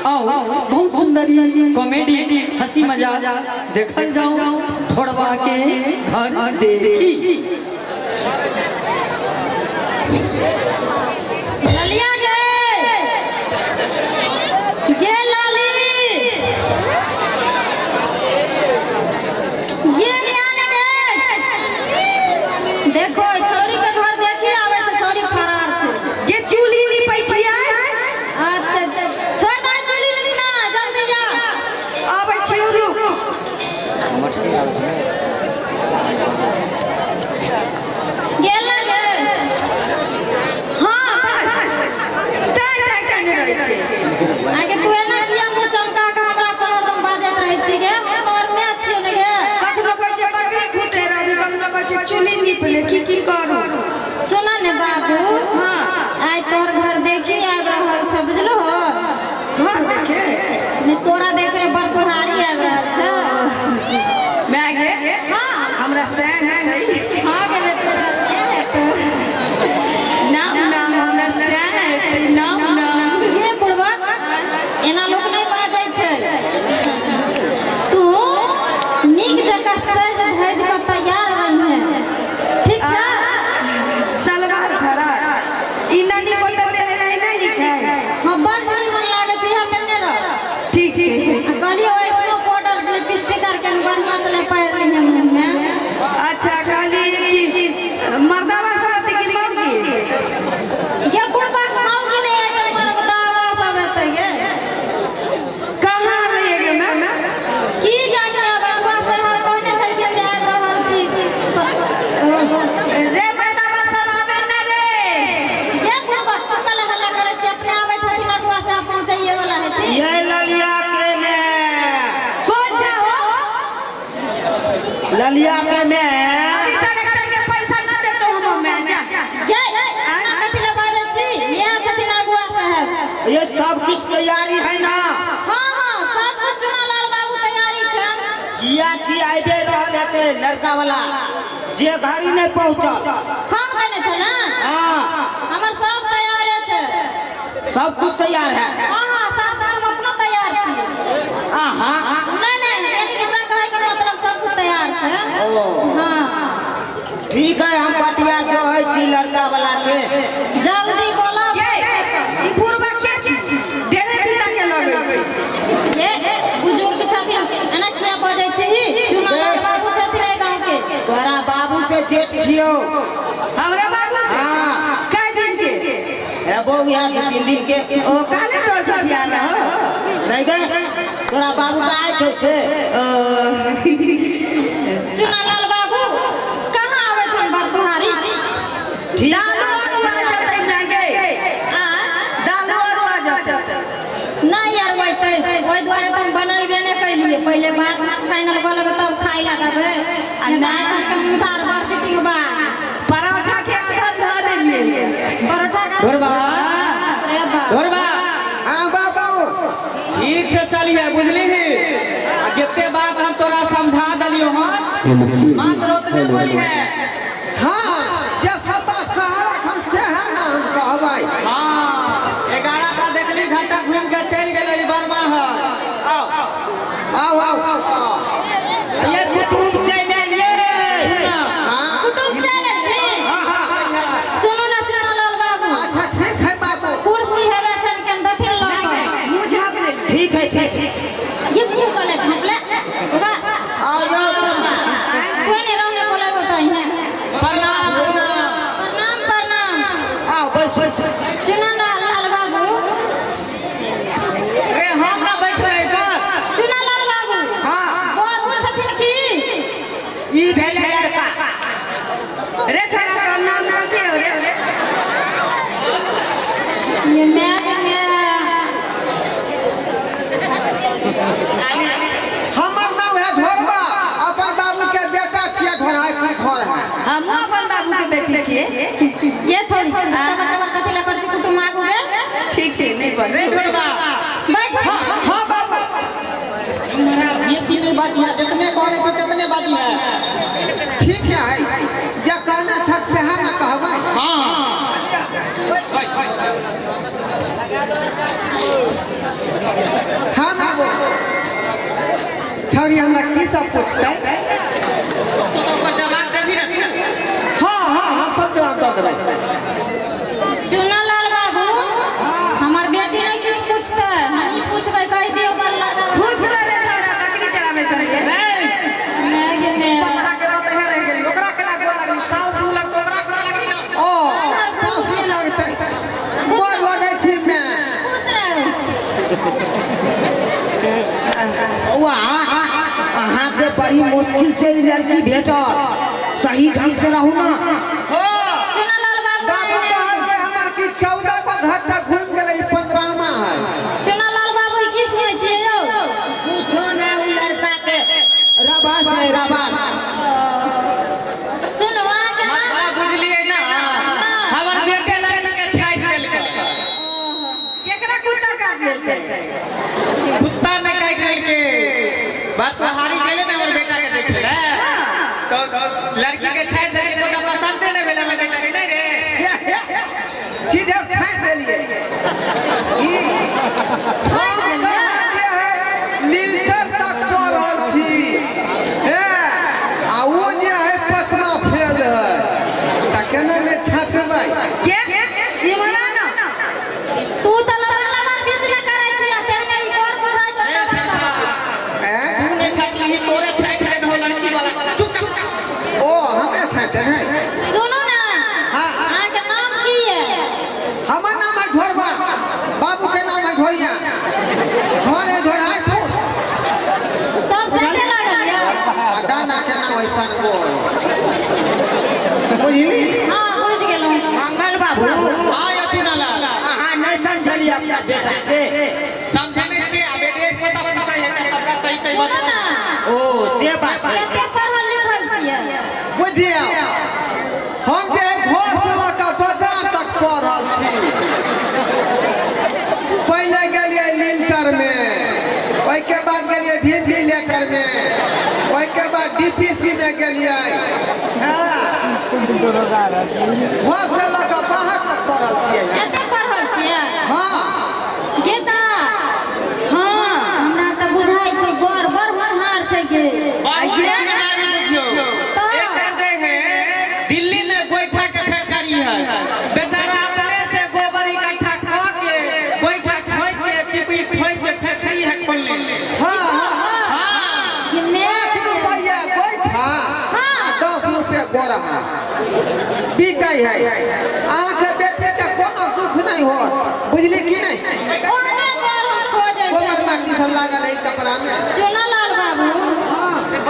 आओ बहुत सुंदर कॉमेडी हंसी मजाक देखल जाओ ढोरबा के घर देखी। ललिया गे, गे लाली, गे नियान गे। देखो छोरी के घर देखी आवे तो छोरी फरार छे। ये चूल्ही निपै छियै। अच्छा छोड़ दे चूल्ही निपना, जल्दी जा। आबै छी रुक। गेल ना गे? हाँ बस टाइ टाइ केने रहै छै। आगे तू एना किया मुँह चमका के हमरा कोनो रंग बाजैत रहै छी गे? हम और मैं छियौ ने गे। कखनो कहै छै बकरी खूटे रहबी, कखनो कहै छै चूल्ही नीप ले, की की करू। सुन ने बाबू। हाँ। आइ तोहर घर देखी आबि रहल छौ, बुझलो हो? घर देखे? नहि, तोरा देखे बड़ तुहारी आबि रहल छौ। माय गे। हाँ। हमरा सैन हेतै। हाँ गे बेटी, तोरा से हेतौ। नाम नाम हमरा सैन हेतै, नाम नाम। ये बुढ़बक, एना लोक नहि बाजै छै। तू नीक जकाँ सजि धजि कऽ तैयार रहिहे, ठीक छै? सलवार फराक ई नानी कोई देने रहे नहीं लिखे। हाँ, बड़ नीमन लागै छै, इएह पेन्हने रह। ठीक छै। आ कहलियौ स्नो पाउडर लिपस्टिक आर के बढ़िआँ से पहिर लिहे मुँहमे। अच्छा कहली कि मर्दावा सब हेतै कि मौगी? ये बुढ़बक, मौगी नहि हेतै, मर्दावा सब हेतै गे। कहाँ लइए गे मैम? की जानी, आब अगुआ साहब कहने छलखिन जे आबि रहल छी। रे मर्दावा सब आबे ना रे। ये बुढ़बक, कतऽ लए हल्ला करै छी? अपने आबै छथिन, अगुआ साहब पहुँचैये वाला हेथिन। ये ललिया के में कौन छा हो? ललिया के में। अभी ट्रैक्टर के पैसा ना देतो हम, मैं जा। ये कथी लए बाजै छी? इएह छथिन अगुआ साहब। ये सब कुछ तैयारी है ना? हाँ हाँ, सब कुछ चुनालाल बाबू तैयारी छै। किया कि आबे रहल हेतै लड़का वाला, जे घड़ी नहीं पहुंचल। हम कहने छै ने। हाँ। हमर सब तैयारे छै। सब कुछ तैयार है? हाँ हाँ, साथ हम अपनो तैयार छी। हाँ हाँ। नहीं नहीं, हमरा कहै के मतलब सब कुछ तैयार छै। ओ। हाँ। ठीक है, हम पटिया जो है छी लड़का वाला के। जल्दी बोला। ये ई बुढ़बा के छी? डेरे बिता के लगै छै। ये बुजुर्ग छथिन, एना किया बजै छी? चुनालाल बाबू छथिन एहि गाँव के। तोरा बाबू से जेठ छियौ। हमरा बाबू से? हाँ। कै दिन के? एबो यहाँ 2-3 दिन के। ओ काले तो छठिया ना हो। नहीं गे, तोरा बाबू का आए छौ से। ओ। चुनालाल बाबू कहाँ आबै छन बरतुहारी? दालो अरुआ जतै ना गे। आ दालो अरुआ जतै। नहि अरबैतै, ओहि दुआरे तऽ हम बनेबे नहि कैलियै। पहिले बात फाइनल कऽ लेबै तब खाइ लए देबै। आ नहि सबके मुँह बड़ चिटिंग बा। पराठा के आधा धऽ देलियै। परोठा का ढोरबा। अरे बा। ढोरबा। हाँ बाबू। ठीक से चलिए, बुझली ही? आ जितने बात हम तोरा समझा दलियो हन, मात्र ओतने बोली है। हाँ, जे सब बात कहलक हम से है ना हम कहबै। हाँ, 11 का देखली घंटा घूम के चल गेलै ई बर्मा है। आओ आओ आओ। ये कुटुंब चलि आयल ये। हाँ। कुटुम्ब चलि एलथिन? हाँ हाँ। सुनू ना चुनालाल बाबू। अच्छा ठीक है बाबू। कुर्सी हेबे छन केन दथिन लऽ कऽ। मुँह झाँप लेलियै। ठीक है ठीक। ये मुँह कले झाँपले बाबा। आओ जाओ सब। कोई नहीं रहने बोले होता है। प्रणाम प्रणाम। प्रणाम प्रणाम। आओ बैस। चुनालाल बाबू। रे हम ना बैठ रहे पर। चुनालाल बाबू। हाँ। बाबू छथिन की? ई भेलै लड़का। रे छड़ा तोर नाम कथी हौ रे? ये मैं के हमर नाम है ढोरबा, अपन बाबू के बेटा छियै, ढोरहा की घर है। हमहूँ अपन बाबू के बेटी छियै। ये थोड़ी बच्चा कथी लए करै छी कुटुम्ब आगू गे? ठीक छै, नहि रे बजू। ढोरबा। बैठ। हाँ बाबू। बेसी नहीं बाजी है, जितने कहने छौ तितने बाजी है। ठीक है, जे कहना छक से है ना कहबै। हाँ। छौरी हमरा की सब पूछतै? तो ओकर जवाब देबही ने तू? हाँ हाँ, हम सब जवाब दऽ देबै। चुनालाल बाबू, हमर बेटी नहीं किछु पूछतै, हमही पूछबै। कहि दियौ बल्ला। खुश रह रे छोरा, बकरी चराबै चलिए। नहि गे माय। अहाँके बात इहे रहि गेली, ओकरा केना गोर लगली? साउस लगतौ, ओकरा गोर लगली? ओ सासु लगतै, गोर लगै छी मैं। खुश रहू। बौआ, अहाँके बड़ी मुश्किल से ई लड़की भेटल, सही ढंग से रहू ना। हाँ। चुनालाल बाबू। बाबू कहलकै हमर कि 14 गो घर तक घुमि गेलै, ई 15वां है। चुनालाल बाबू, ई की सुनै छियै यौ? पूछो ना, उ लड़का के रबास है, रबास। सुनू, अहाँके नाम? बड़ा बुझलियै ना, हमर बेटे लड़की के छाटि देलकै। केकरा कुत्ता काट लेलकै? कुत्ता नहि काटि देलकै, बात पहाड़ी गेलै ने हमर बेटा के देखे ले, तो लड़की के छाटि देलकै। कोटा पसंदे नहि भेलै हमर बेटा के। नहि रे? सीधे फेंक देलियै। छाटि देलियै? कहाँ जे है लीलटर तक पढ़ल छी हे, आ ओ जे है पचमा फेल है, तऽ केना नहि छाटबै? के इमरा ना। तू तऽ लड़का लड़का बीच में करै छी आ तेहने ई गोर बुझाइ छौ। ऐं? तू नहि छाटलही, तोरे छाटि देलहो लड़की वाला। चुप चुप। ओ हमरे छाटै है? सुनू ना। हाँ। अहाँके नाम की है? हमर नाम है घोरबा, बाबू के नाम है घोरिया, घर है घोरापुर। सब साथे लागल यौ? आ दाना के नाम है सनगोल, बुझली? हाँ, बुझि गेलहुँ। मंगल बाबू। हाँ यौ चुनालाल। अहाँ नहीं समझलियै अपना बेटा के? समझै नहि छियै, आब एड्रेस पता पूछै है तऽ सबटा सही सही सुनू बता। ना। ओ से बात छै। कते पढ़ल लिखल छियै? बुझियौ, हम जे घर से लऽ कऽ बाजार तक पढ़ल छी। पहिले गेलियै लीलटर में, ओहिके बाद गेलियै भिंडी लेटर में, ओहिके बाद डीपीसी में गेलियै। हाँ, घर से लऽ कऽ बाहर तक पढ़ल छियै। कते पढ़ल छियै? हाँ। गीता। हाँ, हमरा तऽ बुझाइ छै बड़ बड़ होनहार छै गे। बहुत बीमारी बुझियौ। एकर जे है दिल्ली में गोइठा के फैक्ट्री है, बेचारा अपने से गोबर इकट्ठा कऽ के, गोइठा ठोकि के, चिपी ठोकि के फैक्ट्री है खोलने। हाँ हाँ। हाँ। कि मैं 5 रुपैआ गोइठा आ 10 रुपया गोरा बिकै है। अहाँके बेटे के कोनो दुख नहि होत, बुझली कि नहि? ओहने बर हम खोजै गोबर छी। माटी सब लागल है कपड़ा में। चुनालाल बाबू,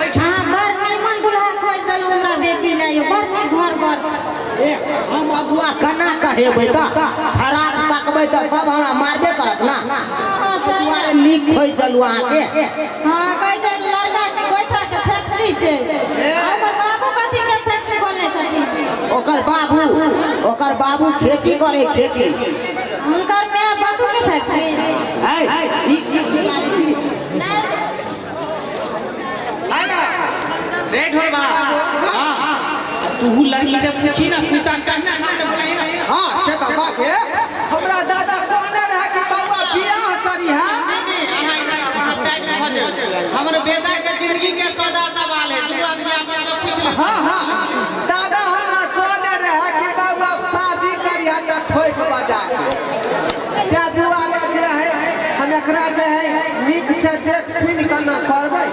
अहाँ बड़ नीमन दुल्हा खोजि देलहुँ हमरा बेटी लए यौ, बड़ नीक घर बर छै। ए, हम अगुआ केना कहेबै? तऽ खराब तकबै तऽ सब हमरा मारबे करत ना। हाँ, सही। दुआरे नीक खोजि देलहुँ अहाँके। हाँ, कहै छै लड़का के गोइठा के फैक्ट्री छै। आ ओकर बाबू कथी के फैक्ट्री खोलने छथिन? ओकर बाबू खेती करे, खेती। हुनकर माय बाबू के फैक्ट्री? है ई है ना? रे ढोरबा, हाँ, तू लड़की से पूछी ना, पूछा कहना सामने बोलाई ना। हाँ, से तऽ बात है। हमरा दादा कहने रहे कि बाबा बियाह करी है। नहीं, अहाँ इधर आउ, अहाँ साइड में भऽ जाउ। हमर बेटा के जिंदगी के सौदा सवाल है, दू आदमी आपस में पूछ ले। हाँ हाँ, दादा हमरा कहने रहे कि बाबा शादी करी है तऽ ठोक बजा के। ताहि दुआरे जे है हम एकरा जे है नीक से देख सुनि कऽ ना करबै।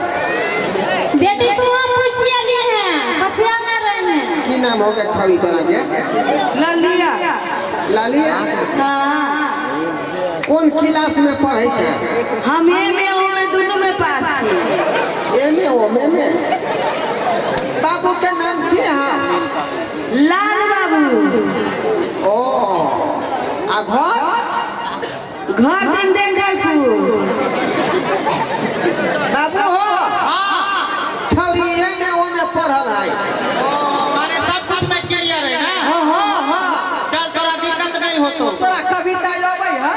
बेटी, तू हम पूछिए ली है, पछुआ नहीं रही है। की नाम हो गया छवि तोरा के? ललिया। लालिया? हाँ। कोन क्लास में पढ़ै छै? हम ए में ओ में दुनू में पास छी। एमे ओ में बाबू के नाम की है? लाल बाबू। ओ, आ घर? घर दिन डेंगरपुर। बाबू हो, छौरी एमे ओ में पढ़ल है। ओ, माने सब कुछ में क्लियर है ना? हाँ हाँ हाँ। चल, तोरा दिक्कत नहीं होतो। तोरा कविता अबै है?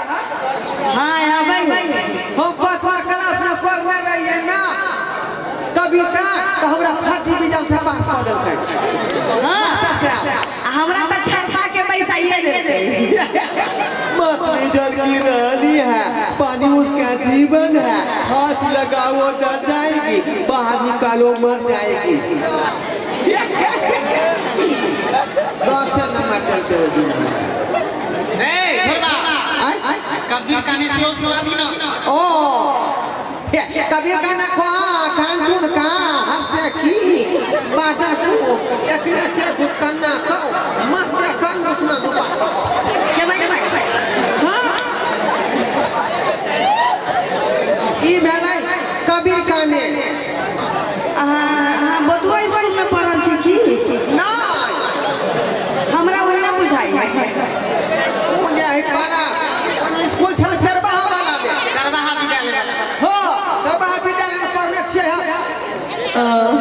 हाँ, आबै। हम पाँचवा क्लास में पढ़ने रहिए ना कविता, तो हमरा फर्स्ट डिवीजन से पास कऽ देलकै। हाँ। मास्टर साहब। आ हमरा तऽ छड़पा के बैसाइए देतै। मछली जल की रानी है, पानी उसका जीवन है, हाथ हाथ लगाओ डर जाएगी, बाहर निकालो मर जाएगी। 10 नंबर चलते हो जी। ए ढोलबा कबीर काने से सुना दी ना। ओ कबीर काना खा कांचुन का हंसे की बाजा को एकरे से दुकाना खाओ मस्त कान सुना दुपा के भाई हां ई भेलै कबीर काने। अहाँ बतुआ स्कूल में पढ़ल छी की? नहीं हमरा ओहिना बुझाइ ओ जे है खाना स्कूल छल चरबाहा वाला में। चरबाहा विद्यालय हो चरबाहा विद्यालय में पढ़ने छियै हम।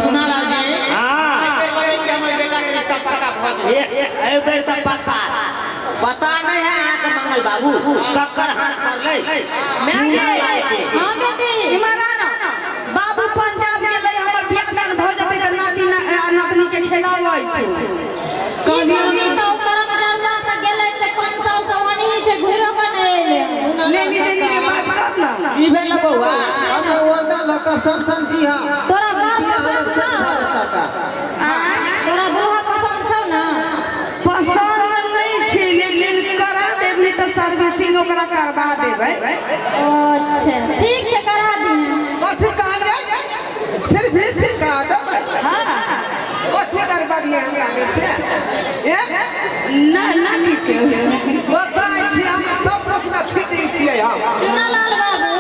सुना लाल जी हां एहि बेर हमर बेटा के रिश्ता पक्का भ गेल। एहि बेर त पक्का पता नहीं है अहाँ के मंगल बाबू ककर हाथ पड़लै। हां बेटी इमर आ ना बाबू पंजाब गेलै हमर बियाह दान भ जेतै त नाती नातनी के खेलाबै। कहियो तो करम जरुआ से गेलै से 5 साल से ओनी छै घुरो के नै एलै। लेनी देनी के बात कर ना। की भेल बौआ? हम ओना लका सम की हां तोरा बाप पसंद छौ? तोरा दूल्हा पसंद छौ ना? पसंद नहीं छै लेकिन करा देबही त सर्विसिंग ओकरा करवा देबै। अच्छा ठीक छै करा दिहे। कथी कहलियै? फिर भी सिखा देबै। हां कथी करवा दिए हमरा में से? ए ना ना किछु बताइ छी हम सब कुछ ना फिटिंग छियै हम। चुना लाल बाबू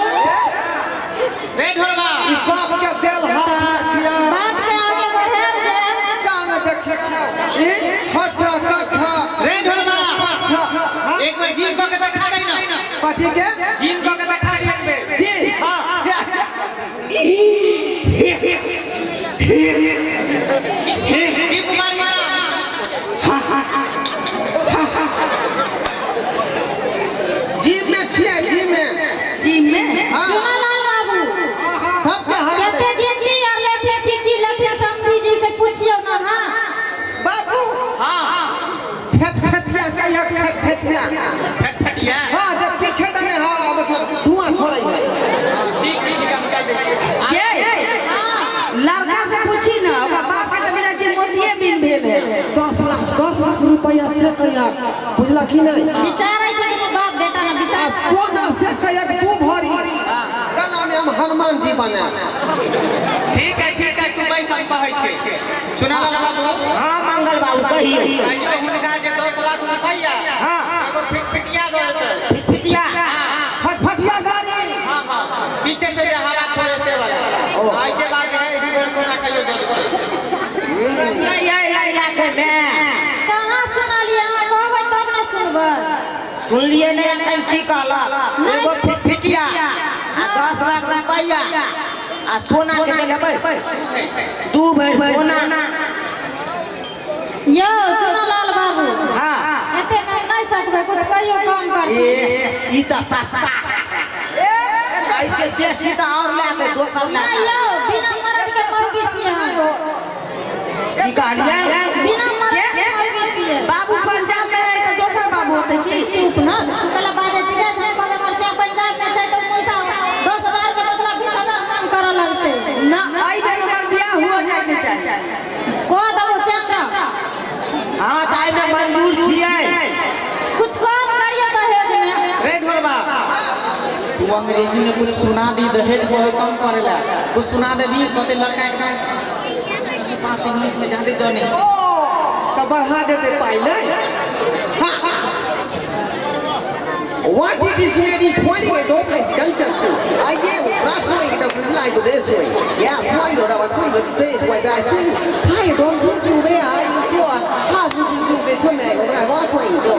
रे ढोलबा ई बाप के देल हाथ रखिया बात के आगे बढ़ायल जाय। कान देखियौ ई खट्टा कट्ठा रे ढोलबा पट्ठा। एक बार जिम क के देखा दे ना। कथी के जिम क के देखा दे एक बेर। जी हां की कुमारी ना जी में छियै जी में जी में। हां चुना लाल बाबू सबके हाथ कते गिनती आर लेथिन की की लेथिन समधी जी से पूछियो ना। हां बाबू हां फटफटिया कहिया फटफटिया फटफटिया। हां जब पीछे दने हां मतलब धुआं छोड़ै है। ठीक ठीक हम कह दै छियै। ये लड़का से पूछी ना ओकर बाप के बिना जे मोतिये बिन भेल है। 10 लाख 10 लाख रुपया से कहिया बुझला की नहीं? विचारै छै दुनू बाप बेटा ना आ विचार सोना से कहिया 2 भरी गला में हम हनुमान जी बने। ठीक है तू पैसा कहै छै। सुना लाल बाबू। हां मंगल बाबू कहियो। कहियो हुनका जे 10 लाख रुपया हां एगो फिटफिटिया दऽ देतै। फिटफिटिया फटफटिया गाड़ी। हां हां पीछे से जे हवा छोड़े से वाला। आई के बाद है एक बेर सोना कहियो दऽ देतै। नहीं इलाके में कहां सुनलियै? अहाँ कहबै तब ना सुनबै। सुनलिए नहीं अखन की कहलक? एगो फिटफिटिया आ 10 लाख रुपया आ सोना के लेबै 2 भरि सोना। यौ चुना लाल बाबू हां एते नहीं सकबै कुछ कहियो कम कर। ए ई त सस्ता ए ऐसे बेसी त और ले दे दोसर ले। नहीं यौ बिना मरद के मौगी छियै हम। की कहलियै? बिना मरद के मौगी छियै। बाबू पंजाब में है त दोसर बाबू होतै की? चुप ना तू बाजै छियै हम कहबै हमर से पंजाब में छै त पैसा 10,000 के बदला 20,000 मांग करऽ लगतै ना। एहि बेर हमर बियाह हो जाय के चाही। कह देबो चंद्र। हां त एहिमे मंजूर छियै। कुछ कम करियो दहेज में। रे ढोलबा तू अंग्रेजी में कुछ सुना दी दहेज बहुत कम करेला कुछ सुना दे दी कहते लड़का एकदम पास इंग्लिश में जादे दो नहीं। ओ त बढ़ा देते पाइ नहीं। हां What it is really 20 don't like dungeon so I gave rasoi the like this way. Yeah, why do I want to say why I see I don't you where I go how do you be to me I want to go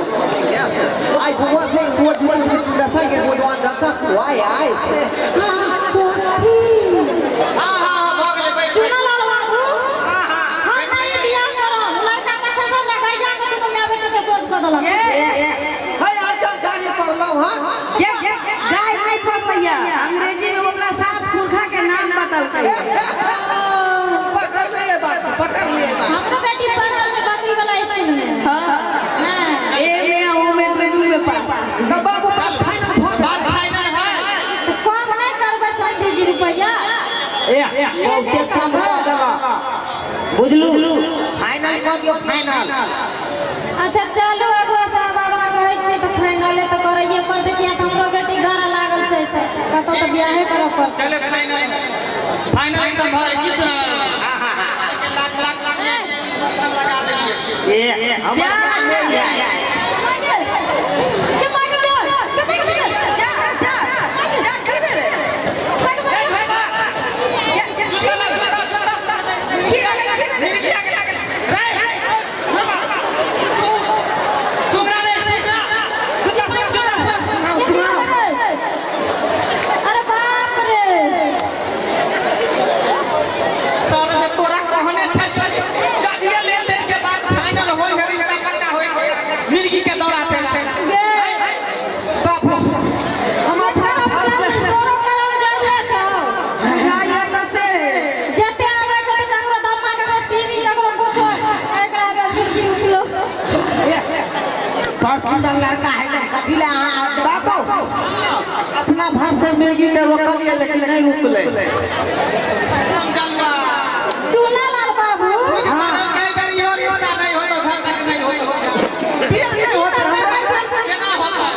yes I was saying what you want to the second what one the why I say हां हां भ गेलै बैठ। चुना लाल बाबू हम नहीं बियाह करब। लड़का देखै सब ना गरिया के दुनू my बेटी के सोच कऽ देलक। हाय आज गाड़ी पड़लौ हां ये गाय नहीं पड़लैया अंग्रेजी में ओकरा सात पुरखा के नाम बतलकै। पकड़ लिए बात पकड़ लिए बात। हमरो बेटी पढ़ल छै बकरी वाला स्कूल में। हां हां ए में ओ में दुनू में पास। त बाबू बात फाइनल भ बात गेलै। फाइनल है। कम नहीं करबै समधी जी रुपैया। ए बहुते कम कऽ देलक बुझलू फाइनल कऽ दियौ फाइनल। अच्छा चलू अगुआ साहब बाबा कहै छियै तऽ फाइनले तऽ करैए पड़तै किया तऽ हमरो बेटी घर लागल छै तऽ कतौ तऽ बियाहे करऽ पड़तै। चलो फाइनल फाइनल एकदम भऽ की सुना लाख लाख लाख लगा देलियै। ए हमर जान नहि है। के मारि गेल? के मारि गेल? जा जा जा की भेलै? की भेलै की भेलै? अरे बाप रे मिर्गी के दौरा थे गे बापू हम अपना भाव से तोरो करम जरूरे छौ। बुझाइए तऽ से जते आबै छै तऽ ककरो दम्मा ककरो टीवी ककरो कुछो एकरा के मिर्गी उठलो। बड़ सुंदर लड़का है ना कथी ला अहाँ बापू अपना भाव से मिर्गी के रोकलिए लेकिन नहीं रुकले। चुना लाल बाबू बियाह नहीं होता हमरा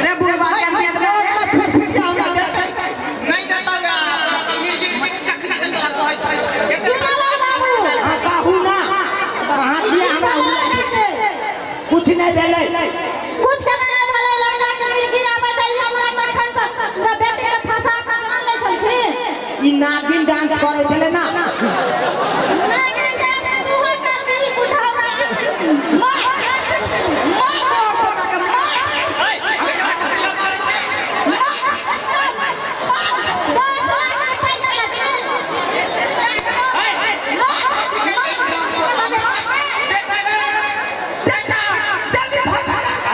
रे बुढ़वा के फिर फिर हमरा देतै। चुना लाल बाबू अहाँ कहू ना अहाँ किया हमरा हुला छै। कुछ नहीं भेलै। कुछ नहि भेलै लड़का के मिर्गी आबै छै हमरा तखन से हमरा बेटी के फंसा के जान लै छलखिन। ई नागिन डांस करै छलै ना। नागिन डांस तोहर करबी बुढ़ावरा। मार मार तोरा के मार।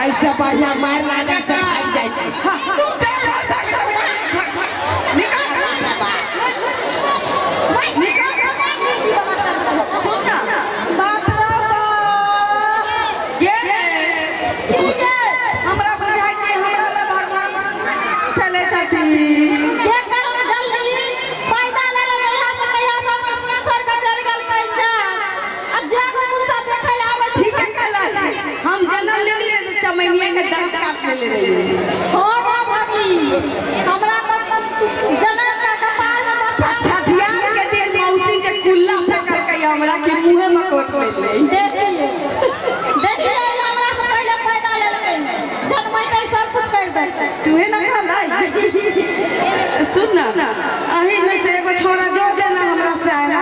ऐसे बढ़िया मार लागल से भागि जाइ छी। सुन ना बाप रे बाप। गे हमरा बुझाइ छै हमरा लए भगवान चले छथिन। जे करू जल्दी पैदा ले ले यहाँ से कहिया से हमर सिया छोड़ के चलि गेल पंजाब आ जे गो मुंह देखै लए आबै छै। ठीक है कहलक हम जन्म लेलियै तऽ चमैनिया के दाँत काट लेले रहियै। हो गे भाभी हमरा तऽ जनम का कपार में बथा। छठियार के दिन मौसी जे कुल्ला फेंकलकै हमरा कि मुँहे में कोट मिललै। देखिए देखिए हमरा से पहिले पैदा लेलकै जनमैते सब कुछ कर देलकै। तुहे ना कहलै सुन ना अही में से एगो छोरा जोड़ देना हमरा से आया।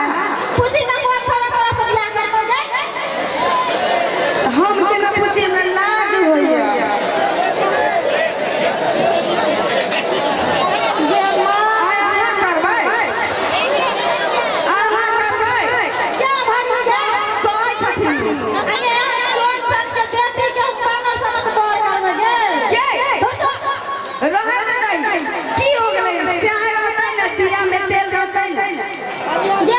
पूछी ना कोन छोरा तोरा से बियाह करतौ गे? हम केना पूछी हमरा लाज होइया। गे माँ आय अहाँ करबै अहाँ करबै क्या भाभी गे? कहै छथिन। अरे कोन सन के बेटी के हम पागल समझ गौर करबै गे? गे धुर रहै ने नहीं की हो गेलै स्याह रहतै ने दिया में तेल रहतै ने। गे